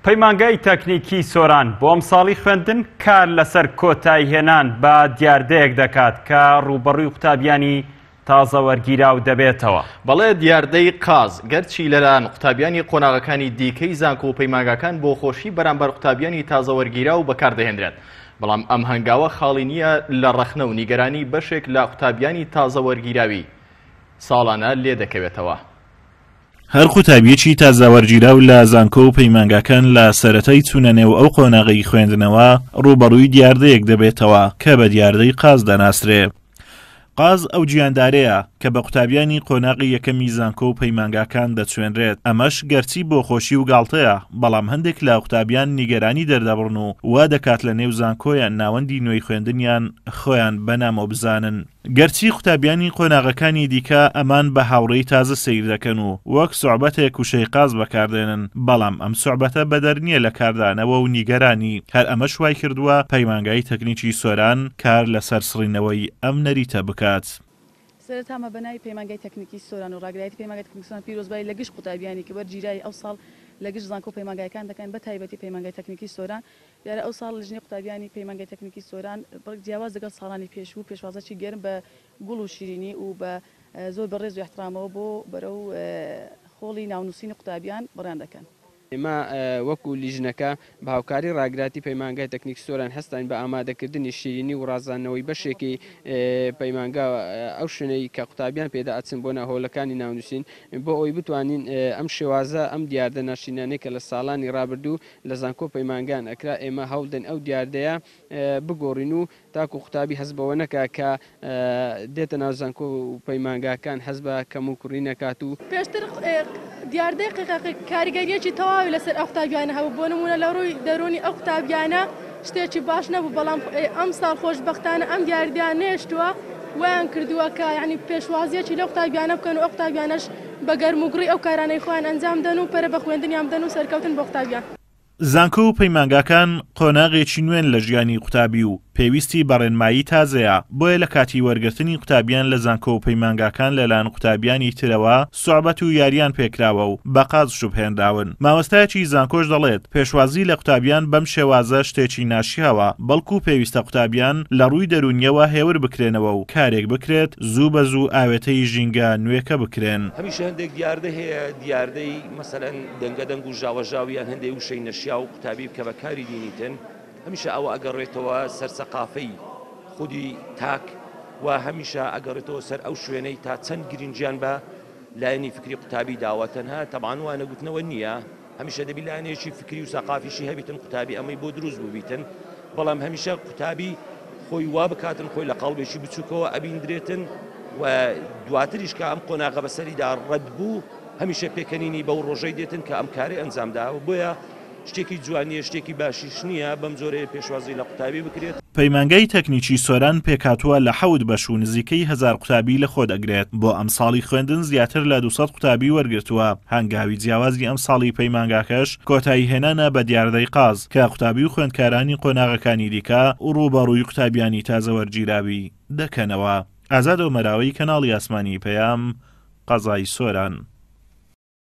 پەیمانگای تەکنیکی سۆران بۆ ئەمساڵی خوێندن کار لەسەر کۆتاییهێنان بە دیاردەیەک دەکات کە ڕووبەڕووی قوتابیانی تازە وەرگیراو دەبێتەوە. بەڵێ دیاردەی قاز، گەرچی لەلایەن قوتابیانی قۆناغەکانی دیکەی زانکۆ و پەیمانگاکان بۆ خۆشی بەرامبەر قوتابیانی تازە وەرگیراو بەکاردەهێنرێت، بەڵام ئەم هەنگاوە خاڵی نییە لە ڕەخنە و نیگەرانی بەشێک لە قوتابیانی تازە وەرگیراوی ساڵانە لێدەکەوێتەوە. هەر قوتابییەکی تازە وەرگیراو لە زانکۆ و پەیمانگاکان لە سەرەتای چوونە نێو ئەو قۆناغەی خوێندنەوە ڕووبەڕووی دیاردەیەک دەبێتەوە کە بە دیاردەی قاز دەناسرێ. قاز ئەو گیاندارەیە کە بە قوتابیانی قۆناغی یەکەمی زانکۆ و پەیمانگاکان دەچوێنرێت، ئەمەش گەرچی بۆ خۆشی و گاڵتەیە، بەڵام هەندێک لە قوتابیان نیگەرانی دەردەبڕن و وا دەکات لە نێو زانکۆ یان ناوەندی نوێی خوێندنیان خۆیان بە نامۆ بزانن. گەرچی قوتابیانی قۆناغەکانی دیکە ئەمان بە هاوڕێی تازە سەیر دەکەن و وەک سوعبەتێک وشەی قاز بەکاردێنن، بەڵام ئەم سوعبەتە بەدەر نییە لە کاردانەوە و نیگەرانی، هەر ئەمەش وایکردووە پەیمانگای تەکنیکی سۆران کار لەسەر سڕینەوەی ئەم نەریتە بکات. سەرەتا مە بەناوی پەیمانگای تەکنیکی سۆران و ڕاگرایەتی پەیمانگای تەکنیکی سۆران پیرۆزبایی لە گشت قوتابیانی کە وەرگیراوی ئەوساڵ لە گشت زانکۆ و پەیمانگایەکان دەکەن بە تایبەتی پەیمانگای تەکنیکی سۆران دیارە ئەوساڵ لیژنەی قوتابیانی پەیمانگای تەکنیکی سۆران بڕێک جیاواز لەگەڵ ساڵانی پێشوو پێشوازەکی گەرم بە گوڵ و شیرینی و بە زۆر بە ڕێز و ئیحترامەوە بۆ بەرەو هۆڵی ناونووسینی قوتابیان بەڕێیان دەکەن. ئێمە وەکو لیژنەکە بە هاوکاری ڕاگراتی پەیمانگای تەکنیکی سۆران هەستاین بە ئامادەکردنی شیرینی و ڕازاندنەوەی بەشێکی پەیمانگا ئەو شوێنەی کە قوتابیان پێدا ئەچن بۆ ناو هۆلەکانی ناونووسین بۆ ئەوەی بتوانین ئەم شێوازە ئەم دیاردە ناشرینانەی کە لە ساڵانی ڕابردوو لە زانکۆ پەیمانگان ئەکرا ئێمە هەوڵدەین ئەو دیاردەیە بگۆڕین و تاکو قوتابی هەست بەوە نەکا کە دێتە ناو زانکۆ و پەیمانگاکان هەست بە کەموکوڕی نەکات و. پێشتر دیاردەی قیقەقیق کاریگەرییەکی تەواوی لەسەر ئەو قوتابیانە هەبوو، بۆ نموونە لە ڕووی دەروونی ئەو قوتابیانە شتێکی باش نەبوو، بەڵام ئەمساڵ خۆشبەختانە ئەم دیاردەیان نەهێشتووە، وایان کردووە کە یانی پێشوازییەکی لەو قوتابیانە بکەن و ئەو قوتابیانەش بە گەرموگوڕی ئەو کارانەی خۆیان ئەنجام دەن و پەرە بە خوێندنیان بدەن و سەرکەوتن بۆ قوتابیان. زانکۆ و پەیمانگاکان قۆناغێکی نوێن لە ژیانی قوتابی و پێویستی بە ڕێنمایی تازەیە، بۆیە لە کاتی وەرگرتنی قوتابیان لە زانکۆ و پەیمانگاکان لەلایەن قوتابیانی ترەوە سوعبەت و یاریان پێکراوە و بە قاز شوبهێنراون. مامۆستایەکی زانکۆش دەڵێت، پێشوازی لە قوتابیان بەم شێوازە شتێکی ناشیاوە، بەڵکو پێویستە قوتابیان لە ڕووی دەروونییەوە هێور بکرێنەوە و کارێک بکرێت زوو بە زوو ئاوێتەی ژینگە نوێکە بکرێن. هەمیشە هەندێک دیاردە هەیە، دیاردەی مەسەلەن دەنگەدەنگ و ژاوەژاو یان هەندێک وشەی نەشیاو قوتابی کە بەکاری دینیتن، هەمیشە ئەوە ئەگەڕێتەوە سەر سەقافەی خودی تاک و هەمیشە ئەگەڕێتەوە سەر ئەو شوێنەی تا چەند گرنگیان بە لایەنی فکری قوتابی داوە، تەنها تەبعەن وانەگوتنەوە نییە، هەمیشە دەبی لایەنێکی فکری و سەقافیشی هەبیتن قوتابی ئەمەی بۆ دروست بووبیتن، بەڵام هەمیشە قوتابی خۆی وا بکاتن خۆی لە قاڵبێکی بچووکەوە ئەبیندرێتن و دواتریش کە ئەم قۆناغە بەسەریدا ڕەت بوو هەمیشە پێکەنینی بەو ڕۆژەی دێتن کە ئەم کارەی ئەنجام داوە بۆیە شتێکی جوان نییە شتێکی باشیش نییە بەم جۆرەیە پێشوازی لە قوتابی بکرێت. پەیمانگای تەکنیکی سۆران پێکهاتووە لە حەوت بەش و نزیکەی هەزار قوتابی لەخۆدەگرێت، بۆ ئەمساڵی خوێندن زیاتر لە 200 قوتابی وەرگرتووە، هەنگاوی جیاوازی ئەمساڵی پەیمانگاکەش کۆتاییهێنانە بە دیاردەی قاز، کە قوتابی و خوێندکارانی قۆناغەکانی دیکە ڕووبەڕووی قوتابیانی تازە وەرگیراوی دەکەنەوە. ئازاد ئۆمەراوی، کەناڵی ئاسمانی پەیام، قەزای سۆران.